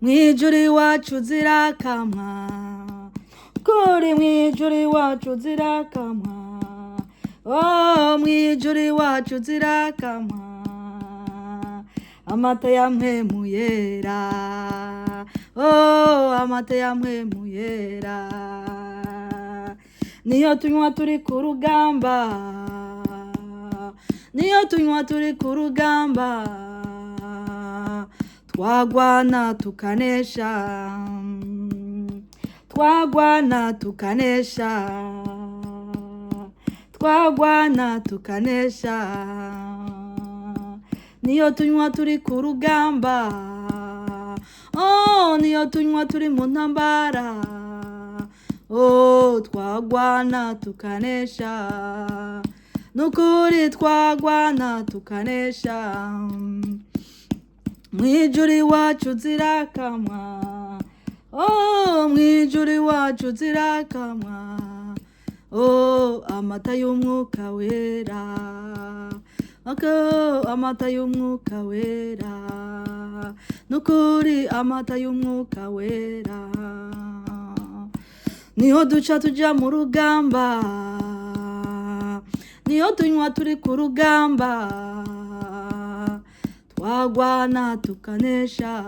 Mwijuru iwacu zirakamwa, kuri mwijuru iwacu zirakamwa. Oh, mwijuru iwacu zirakamwa, amata ya mpwemu yera. Oh, amata ya mpwemu yera, niyo tunywa turi ku rugamba, niyo tunywa turi ku rugamba, twagwana tukanesha, twagwana tukanesha, twagwana tukanesha, niyo tunywa turi ku rugamba. Oh, niyo tunywa turi mu ntambara. Oh, twagwana tukanesha, nukuri twagwana tukanesha. Mwijuru iwacu zirakamwa. Oh, mwijuru iwacu zirakamwa. Oh, amata y'umwuka wera. Oh, amata y'umwuka wera, nukuri amata y'umwuka wera, niho duca tuja mu rugamba, niyo tunywa turi ku rugamba, twagwana tukanesha.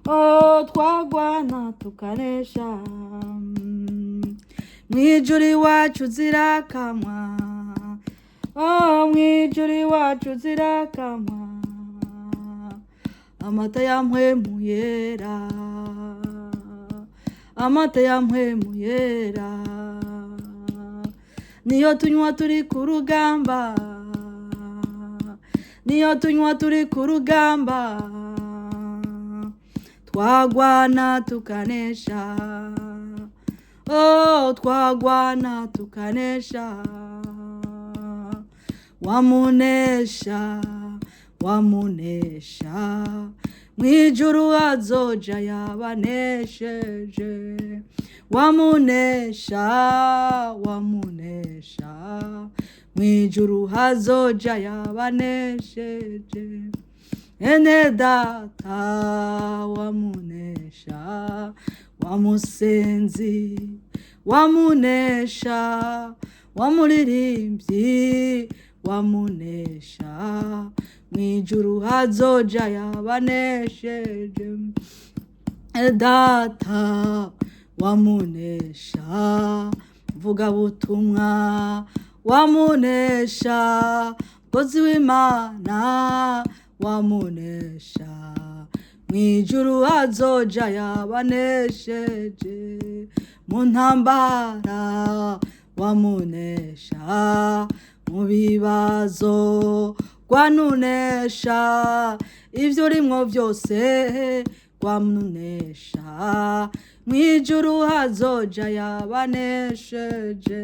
Oh, twagwana tukanesha. Mwijuru iwacu zirakamwa. Oh, mwijuru iwacu zirakamwa, amata ya mpwemu yera, amata ya mpwemu yera, niyo tunywa turi ku rugamba, niyo tunywa turi ku rugamba, twagwana tukanesha. Oh, twagwana tukanesha, wamunesha, wamunesha, mwijuru azoja yabanesheje, wamunesha, wamunesha, mwijuru hazoja yabanesheje, ene data wamunesha, wamusenzi wamunesha, wamuririmbyi wamunesha, mwijuru hazoja yabanesheje, data wamunesha, mvugabutumwa wamunesha, mukozi w'Imana wamunesha, mwijuru hazoja yabanesheje, mu ntambara wamunesha, mu bibazo gwanunesha, ivyo urimwo vyose gwamunesha, mwijuru hazoja yabanesheje.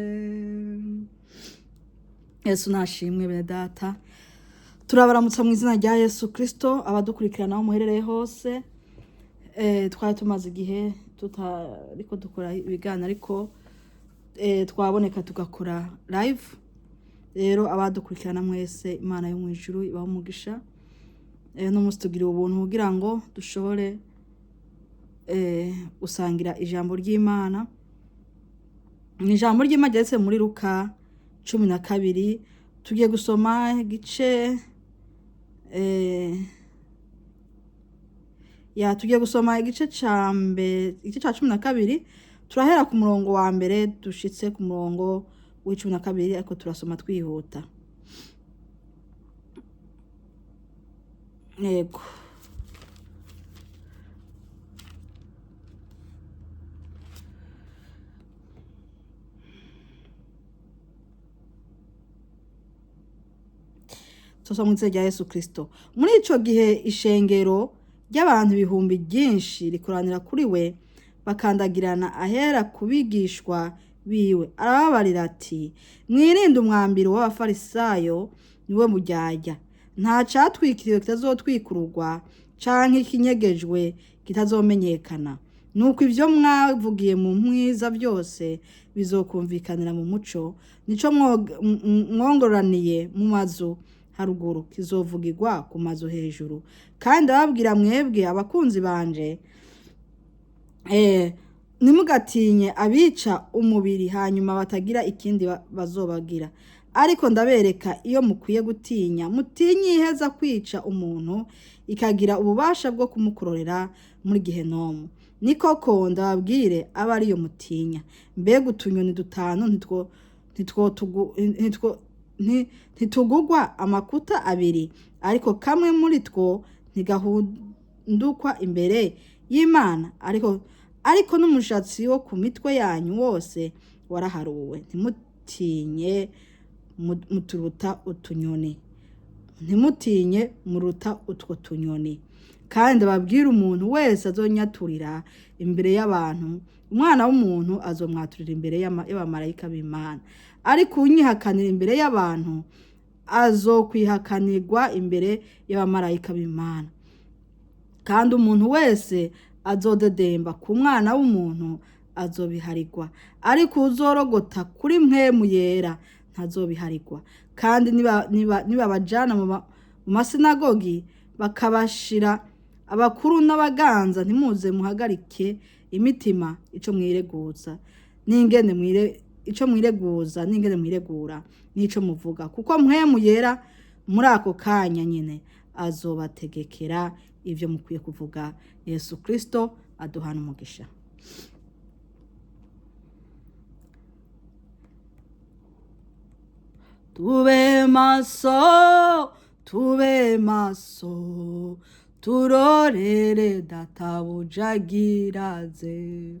Yesu nashimwe. Bene data, turabaramutsa mu izina rya Yesu Kristo, abadukurikirana aho muherereye hose. Twari tumaze igihe tutariko dukora ibiganiro, ariko twaboneka tugakora live. Rero abadukurikirana mwese, Imana yo mu ijuru ibahe umugisha. No munsi tugiriwe ubuntu kugira ngo dushobore gusangira ijambo ry'Imana. Ni ijambo ry'Imana ryanditse muri Luka 12. Tugiye gusoma igice ya tugiye gusoma igice ca mbere, igice ca 12. Turahera ku murongo wa mbere dushitse ku murongo w'12, ariko turasoma twihuta. Yego, tusoma mu izina rya Yesu Kristo. Muri ico gihe ishengero ry'abantu ibihumbi byinshi rikoranira kuri we, bakandagirana ahera kubigishwa biwe. Arababarira ati: "Mwirinde umwambiro w'abafarisayo, niwe muryarya. Nta catwikiriwe kitazotwikururwa, canke ikinyegejwe kitazomenyekana. Nuko ivyo mwavugiye mu mwiza byose bizokumvikanira mu muco, nico mwongororaniye mu mazu. haruguru kizovugirwa ku mazu hejuru. Kandi ndababwira mwebwe abakunzi banje, ntimugatinye abica umubiri hanyuma batagira ikindi bazobagira. Ariko ndabereka iyo mukwiye gutinya: mutinye iheza kwica umuntu ikagira ububasha bwo kumukororera muri gehenomu. Ni koko ndababwire, abe ariyo mutinya. Mbega utunyoni dutanu ntitugugwa amakuta abiri? Ariko kamwe muri two ntigahundukwa imbere y'Imana. Ariko n'umushatsi wo ku mitwe yanyu wose waraharuwe. Ntimutinye, muturuta utunyoni. Ntimutinye, muruta utwo tunyoni. Kandi babwira, umuntu wese azonyaturira imbere y'abantu, Umwana w'umuntu azomwaturira imbere y'abamarayika b'Imana. Ariko unyihakanira imbere y'abantu azokwihakanirwa imbere y'abamarayika b'Imana. Kandi umuntu wese azodedemba ku Mwana w'umuntu azobiharirwa, ariko uzorogota kuri Mpwemu Yera ntazobiharirwa. Kandi nibabajana mu masinagogi, bakabashira abakuru n'abaganza, ntimuze muhagarike imitima ico mwireguza n'ingene mwire ico mwireguza n'ingene mwiregura n'ico muvuga, kuko Mpwemu Yera muri ako kanya nyine azobategekera ivyo mukwiye kuvuga. Yesu Kristo aduhana umugisha. Tube maso, tube maso, turorere databuja agiraze.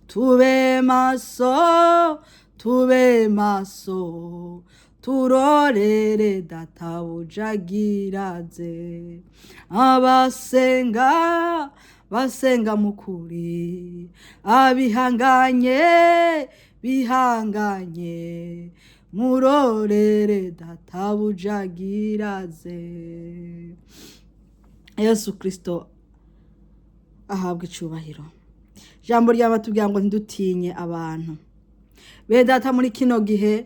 Tube maso, tube maso, turorere databuja agiraze. Abasenga basenga mukuri, abihanganye bihanganye, murorere databuja agiraze. Yesu Kristo ahabwa icubahiro. Ijambo ryaba tubwira ngo ntidutinye abantu. Bene data, muri kino gihe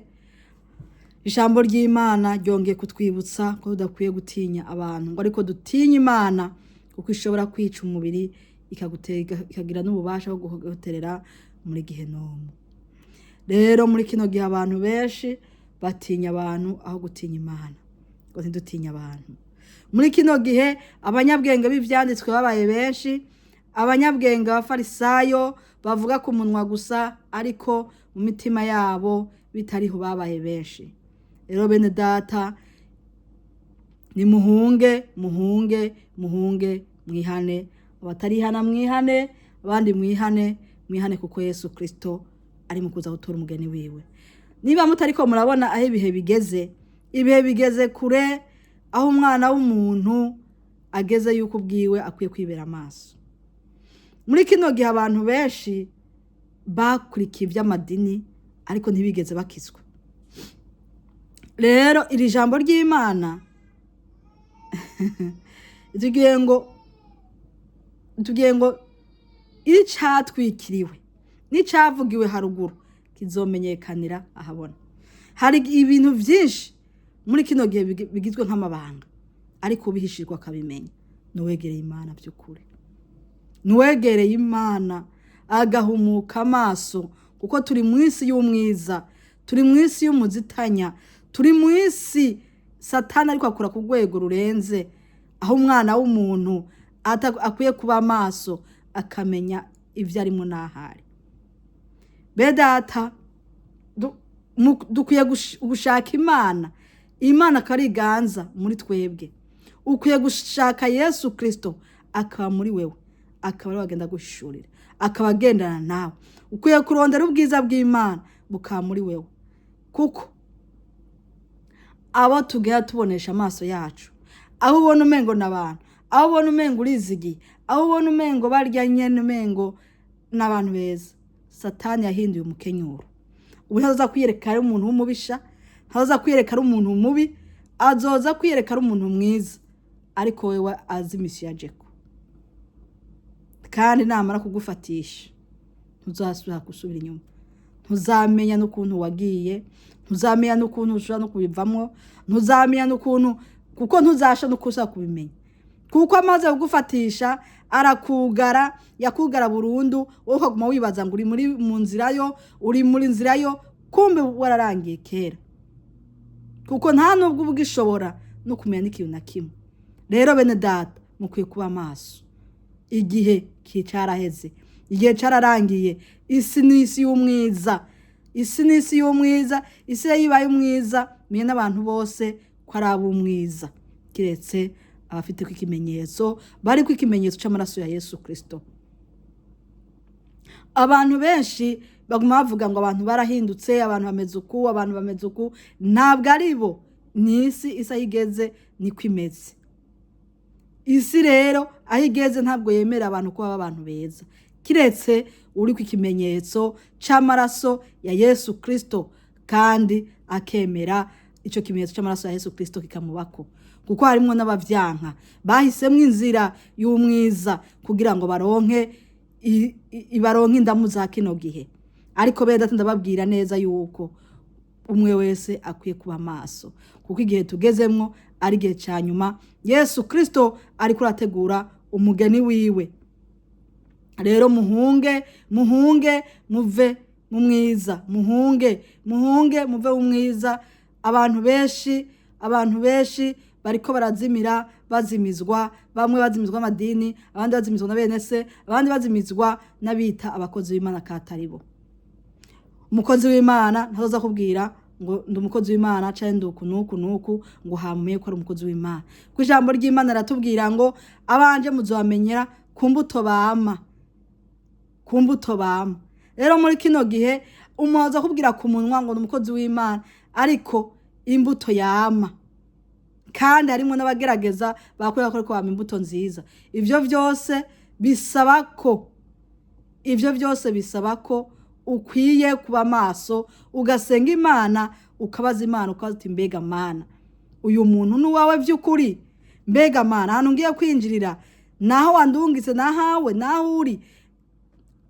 ijambo ry'Imana ryongeye kutwibutsa ko tudakwiye gutinya abantu, ngo ariko dutinye Imana, kuko ishobora kwica umubiri ikagira n'ububasha bwo kuguterera muri gehenomu. Rero muri kino gihe abantu benshi batinya abantu aho gutinya Imana. Ngo ntidutinye abantu. Muri kino gihe abanyabwenge b'ivyanditswe babaye benshi, abanyabwenge abafarisayo bavuga ku munwa gusa ariko mu mitima yabo bitariho babaye benshi. Rero bene data, nimuhunge, muhunge, muhunge, mwihane. Abatarihana mwihane, abandi mwihane, mwihane, kuko Yesu Kristo ari mu kuza gutora umugeni wiwe. Niba mutariko murabona aho ibihe bigeze, ibihe bigeze kure, aho umwana w'umuntu ageze yuko ubwiwe akwiye kwibera amaso. Muri kino gihe abantu benshi bakurikiye iby'amadini ariko ntibigeze bakizwa. Rero iri jambo ry'Imana tugiye ngo icatwikiriwe n'icavugiwe haruguru kizomenyekanira ahabona. Hari ibintu vyinshi muri kino gihe bigizwe nk'amabanga, ariko ubihishirwa akabimenya nuwegereye Imana by'ukuri, nuwegereye Imana agahumuka amaso, kuko turi mu isi y'umwiza, turi mu isi y'umuzitanya, turi mu isi Satani ariko akora ku rwego rurenze, aho umwana w'umuntu akwiye kuba amaso akamenya ibyo arimo n'ahari. Be data, dukwiye gushaka Imana, Imana akariganza muri twebwe. Ukwiye gushaka Yesu Kristo akaba muri wewe, akaba ariwe agenda guhishurira, akaba agendana nawe. Ukwiye kurondera ubwiza bw'Imana bukaba muri wewe, kuko abo tugera tubonesha amaso yacu, aho ubona umengo n'abantu, aho ubona umengo urizigiye, aho ubona umengo barya nyene umengo n'abantu beza, Satani yahinduye umukenyuro. Ubu ntazoza kwiyereka ari umuntu w'umubisha, ntazoza kwiyereka ari umuntu mubi, azoza kwiyereka ari umuntu mwiza, ariko wewe azi mission yajeko. Kandi namara kugufatisha ntuzasubira gusubira inyuma. Ntuzamenya n'ukuntu wagiye, ntuzamenya n'ukuntu ushobora no kubivamwo, ntuzamenya n'ukuntu, kuko ntuzasha no kusa kubimenya, kuko amaze kugufatisha arakugara, yakugara burundu. Wowe ukaguma wibaza ngo uri muri mu nzira yo, uri muri nzira yo, kumbe wararangiye kera, kuko nta nubwo uba ugishobora no kumenya n'ikintu na kimwe. Rero bene data, mukwiye kuba maso. Igihe cyaraheze, igihe cyararangiye. Isi ni isi y'umwiza, isi ni isi y'umwiza. Isi iyo ibaye umwiza, menye n'abantu bose ko ari ab'umwiza, kiretse abafite ko ikimenyetso, bari ko ikimenyetso cy'amaraso ya Yesu Kirisito. Abantu benshi baguma bavuga ngo abantu barahindutse, abantu bameze uku, abantu bameze uku. Ntabwo ari bo, ni isi. Isi aho igeze niko imeze. Isi rero aho igeze ntabwo yemera abantu kuba abantu beza, kiretse uri ku ikimenyetso cy'amaraso ya Yesu Kirisito, kandi akemera icyo kimenyetso cy'amaraso ya Yesu Kirisito kikamubako, kuko harimo n'abavyanka bahisemo inzira y'umwiza kugira ngo baronke baronke indamu za kino gihe. Ariko bene data, ndababwira neza yuko umwe wese akwiye kuba maso, kuko igihe tugezemwo ari igihe cya nyuma. Yesu Kirisito ariko arategura umugeni wiwe. Rero muhunge, muhunge muve mu mwiza, muhunge, muhunge muve mu mwiza. Abantu benshi, abantu benshi bariko barazimira, bazimizwa. Bamwe bazimizwa amadini, abandi bazimizwa na bene se, abandi bazimizwa n'abita abakozi b'Imana kataribo. Umukozi w'Imana ntazoza kubwira ngo ndi umukozi w'Imana canke ndi uku n'uku n'uku ngo hamuye ko ari umukozi w'Imana, kuko ijambo ry'Imana riratubwira ngo abanje muzobamenyera ku mbuto bama, ku mbuto bama. Rero muri kino gihe umuntu aza kubwira ku munwa ngo ni umukozi w'Imana, ariko imbuto yama, kandi harimo n'abagerageza bakwereka ko ariko bama imbuto nziza. Ivyo byose bisaba ko ukwiye kuba maso, ugasenga Imana, ukabaza Imana, ukabaza uti: "Mbega Mana, uyu muntu ni uwawe by'ukuri? Mbega Mana, ahantu ngiye kwinjirira naho wandungitse, nahawe, naho uri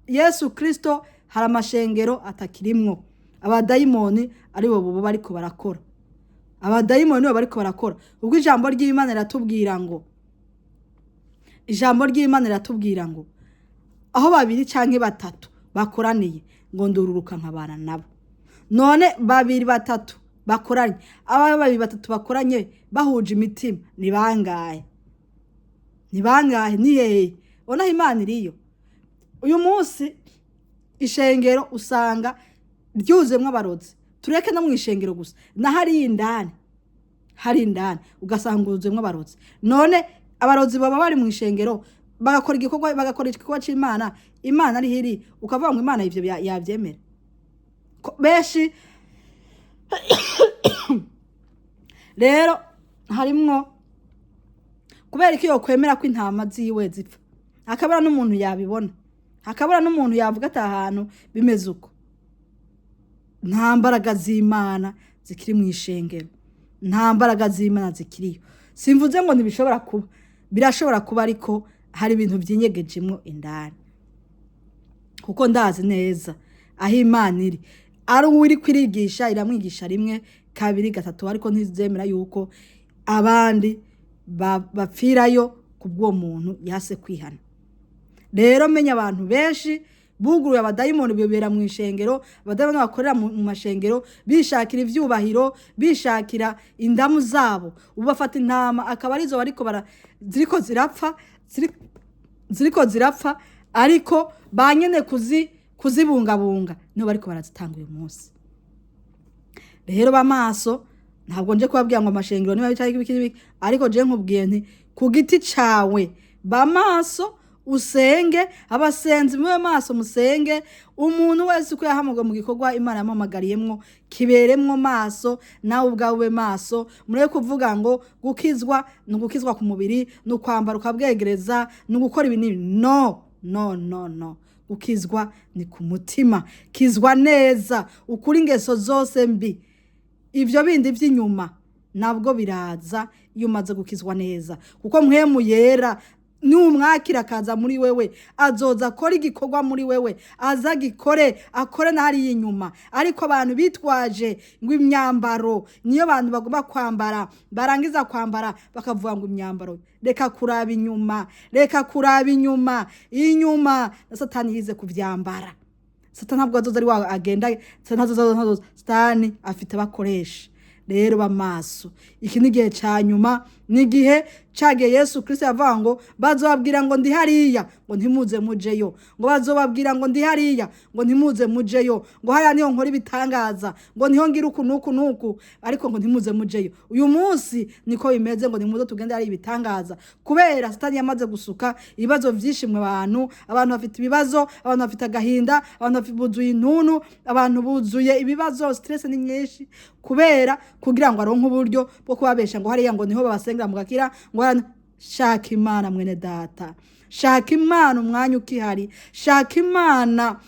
Yesu Kirisito?" Hari amashengero atakirimwo abadayimoni, aribo bobo bariko barakora. Abadayimoni nibo bariko barakora. Ubwo ijambo ry'Imana riratubwira ngo aho babiri canke batatu bakoraniye, ngo ndururuka nkabana nabo. None babiri batatu bakoranye, aba babiri batatu bakoranye bahuje imitima ni bangahe? Ni bangahe? Ni hehe ubona Imana iriyo? Uyu munsi ishengero usanga ryuzuyemwo abarozi. Tureke no mu ishengero gusa, na hariya indani, hari indani ugasanga huzuyemwo abarozi. None abarozi baba bari mu ishengero bagakora igikorwa, bagakora igikorwa c'Imana, Imana ariho iri, ukavuga ngo Imana ivyo yavyemera? Benshi rero harimwo kubera ko iyo kwemera ko intama ziwe zipfa, hakabura n'umuntu yabibona, hakabura n'umuntu yavuga ati ahantu bimeze uko. Nta mbaraga z'Imana zikiri mu ishengero, nta mbaraga z'Imana zikiriyo. Simvuze ngo ntibishobora kuba, birashobora kuba, ariko hari ibintu vy'inyegejemwo indani, kuko ndazi neza aho Imana iri. Ari uwo iri kwirigisha, iramwigisha rimwe, kabiri, gatatu, ariko ntizemera yuko abandi bapfirayo kubw'uwo muntu yase kwihana. Rero menya abantu benshi buguruye abadayimoni bibera mu ishengero, abadayimoni bakorera mu mashengero, bishakira ivyubahiro, bishakira indamu zabo. Ubu bafata intama akaba arizo bariko bara ziriko zirapfa, ziriko zirapfa, ariko ba nyene kuzibungabunga nibo bariko barazitanga uyu munsi. Rero bamaso, ntabwo nje kubabwira ngo amashengero niba bicaye ibiki n'ibiki, ariko je nkubwiye nti ku giti cawe bamaso, usenge. Abasenzi mube maso, musenge. Umuntu wese uko yahamagwa mu gikorwa Imana yamuhamagariyemwo kiberemwo maso, nawe ubwawe ube maso. Mureke kuvuga ngo gukizwa ni ugukizwa ku mubiri, ni ukwambara ukabwegereza, ni ugukora ibi n'ibi. No, no, no, no, gukizwa ni ku mutima. Kizwa neza, ukuri ingeso zose mbi. Ivyo bindi vy'inyuma nabwo biraza iyo umaze gukizwa neza, kuko mpwemu yera Numwakira akaza muri wewe, azoza akora igikorwa muri wewe, aza agikore, akore na hariya inyuma. Ariko abantu bitwaje ngo imyambaro niyo abantu bagomba kwambara, barangiza kwambara bakavuga ngo imyambaro. Reka kuraba inyuma, reka kuraba inyuma, inyuma na Satani yize kuvyambara. Satani ntabwo azoza ari wa agenda, Satani ntazoza, Satani afite abakoresha. Rero bamaso, iki ni igihe ca nyuma, ni igihe cagiye Yesu Kristo yavuga ngo bazobabwira ngo ndi hariya, ngo ntimuze mujeyo, ngo bazobabwira ngo ndi hariya, ngo ntimuze mujeyo, ngo hariya niho nkora ibitangaza, ngo niho ngira uku n'uku n'uku, ariko ngo ntimuze mujeyo. Uyu munsi niko bimeze, ngo nimuze tugende hari ibitangaza, kubera Satani yamaze gusuka ibibazo vyinshi mu bantu. Abantu bafite ibibazo, abantu bafite agahinda, abantu buzuye intuntu, abantu buzuye ibibazo, stress ni nyinshi, kubera kugira ngo aronke uburyo bwo kubabesha ngo hariya ngo niho babasengera mugakira. Ngo shaka Imana mwene data, shaka Imana umwanya ukihari, shaka Imana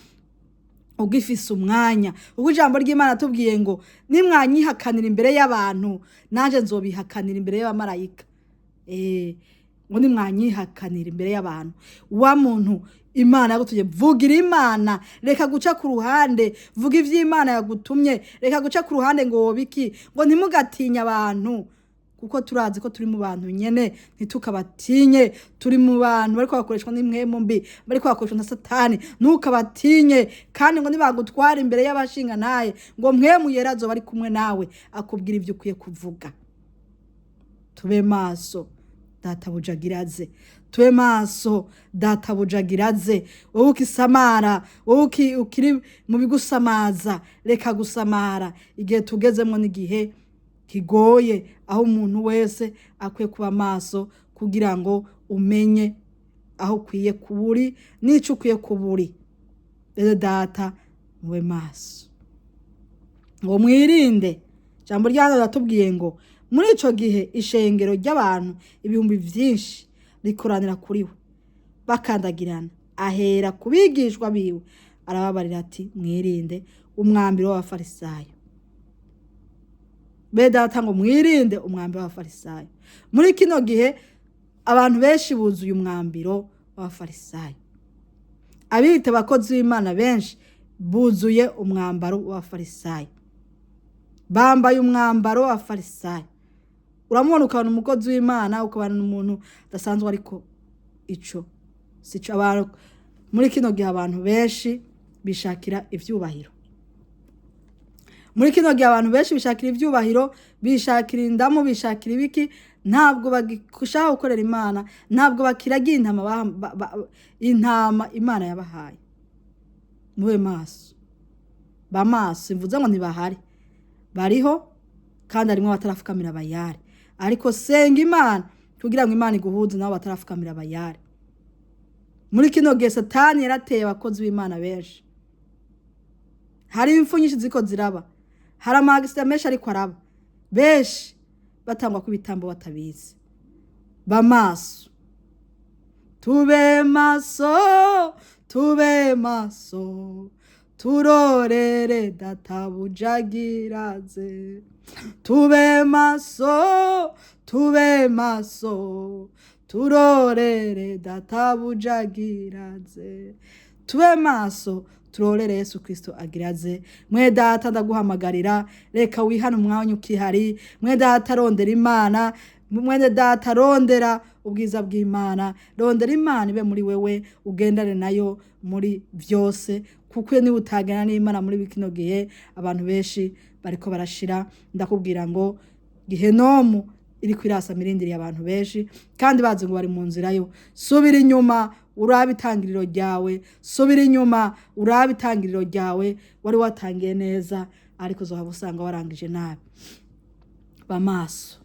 ugifise umwanya. Ubwo ijambo ry'Imana tubwiye ngo nimwanyihakanira imbere y'abantu, nanje nzobihakanira imbere y'abamarayika. Ngo nimwanyihakanira imbere y'abantu, wa muntu Imana yagutumye, vugira Imana, reka guca ku ruhande, vuga ivy'Imana yagutumye, reka guca ku ruhande ngo wobiki, ngo ntimugatinye abantu, kuko turazi ko turi mu bantu nyene, ntitukabatinye. Turi mu bantu bariko bakoreshwa n'impwemu mbi, bariko bakoreshwa na Satani, ntukabatinye. Kandi ngo nibagutwara imbere y'abashinga naye, ngo mpwemu yera azoba ari kumwe nawe akubwira ivyo ukwiye kuvuga. Tube maso, databuja agiraze. Tube maso, databuja agiraze. Wowe ukisamara, wowe ukiri mu bigusamaza, reka gusamara. Igihe tugezemwo n'igihe kigoye, aho umuntu wese akwiye kuba maso kugira ngo umenye aho ukwiye kuba uri n'ico ukwiye kuba uri. Rero data, mube maso, ngo mwirinde. Ijambo ry'Imana riratubwiye ngo muri ico gihe ishengero ry'abantu ibihumbi vyinshi rikoranira kuri we, bakandagirana, ahera ku bigishwa biwe arababarira ati mwirinde umwambiro w'abafarisayo. Be data, ngo mwirinde umwambiro w'abafarisayo. Muri kino gihe abantu benshi buzuye umwambiro w'abafarisayo. Abiyita abakozi b'Imana benshi buzuye umwambaro w'abafarisayo, bambaye umwambaro w'abafarisayo. Uramubona ukabona umukozi w'Imana, ukabona umuntu udasanzwe, ariko ico sico. Abantu muri kino gihe, abantu benshi bishakira ivyubahiro. Muri kino gihe abantu benshi bishakira ivyubahiro, bishakira indamu, bishakira ibiki. Ntabwo bagishaka gukorera Imana, ntabwo bakiragiye intama, intama Imana yabahaye. Mube maso, ba maso. Imvuze ngo ntibahari, bariho, kandi harimo abatarafukamira abayare. Ariko senga Imana kugira ngo Imana iguhuze nabo batarafukamira abayare. Muri kino gihe Satani yarateye abakozi b'Imana benshi. Hari impfu nyinshi ziko ziraba, hari ama accident menshi ariko araba, benshi batangwa ku ibitambo batabizi. Ba maso, tube maso, tube maso, turorere databuja agiraze. Tube maso, tube maso, turorere databuja agiraze. Tube maso, turorere Yesu Kristo agiraze. Mwe data, ndaguhamagarira, reka wihane umwanya ukihari. Mwe data, rondera Imana. Mwene data, rondera ubwiza bw'Imana, rondera Imana ibe muri wewe, ugendane nayo muri byose, kuko niba utagenda n'Imana muri kino gihe abantu benshi bariko barashira. Ndakubwira ngo gihenomu iri kwirasa mirindiriye abantu benshi, kandi bazi ngo bari mu nzira yo. Subira inyuma urabe itangiriro ryawe, subira inyuma urabe itangiriro ryawe. Wari watangiye neza, ariko uzohava usanga warangije nabi. Ba maso.